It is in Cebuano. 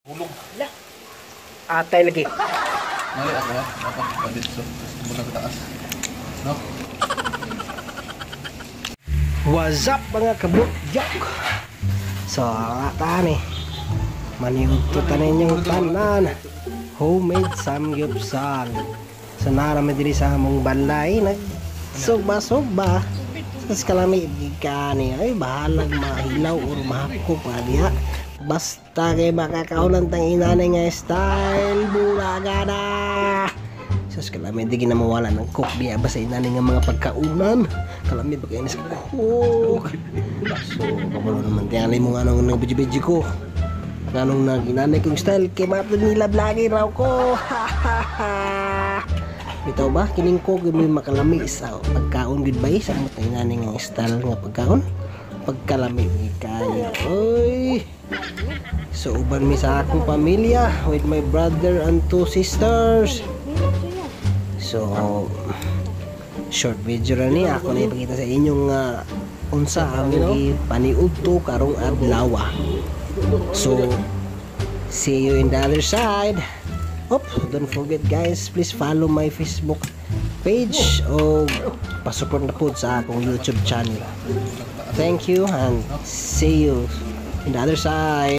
Hulog. Atay lagi. Mali ako ha. Dapat pa dito. Tapos muna sa taas. No? What's up, mga kabukyak? So, ang ata ni. Maniudto tanin yung tanan. Homemade samgyupsal. So, narami diri sa among balay. Nagsuba-suba. Sa kalami kani. Ay, bahalag mahilaw or mahapko pa diha. Basta kay makakaulan tang inanay nga style. Bulaga na! Sus, kalami di ginamawala ng cook diya ba sa inanay nga mga pagkaunan. Kalami ba kayo sa cook? So, kabalo naman tingali mo nga nung nagbidyo-bidyo ko. Nganong naginanay kong style kay matod nila vlogger raw ko. Bitaw ba kining cook may makalami sa pagkaon gud bay sa amot inanay nga style nga pagkaon. Pagkalami gid kayo. Oy. So uban mi sa akong pamilya with my brother and two sisters. So short video ra ni ako na ipakita sa inyong nga unsa among ipaniudto karong adlaw. So see you in the other side. Op, don't forget, guys, please follow my Facebook page o pasupport na po sa akong YouTube channel. Thank you and see you in the other side.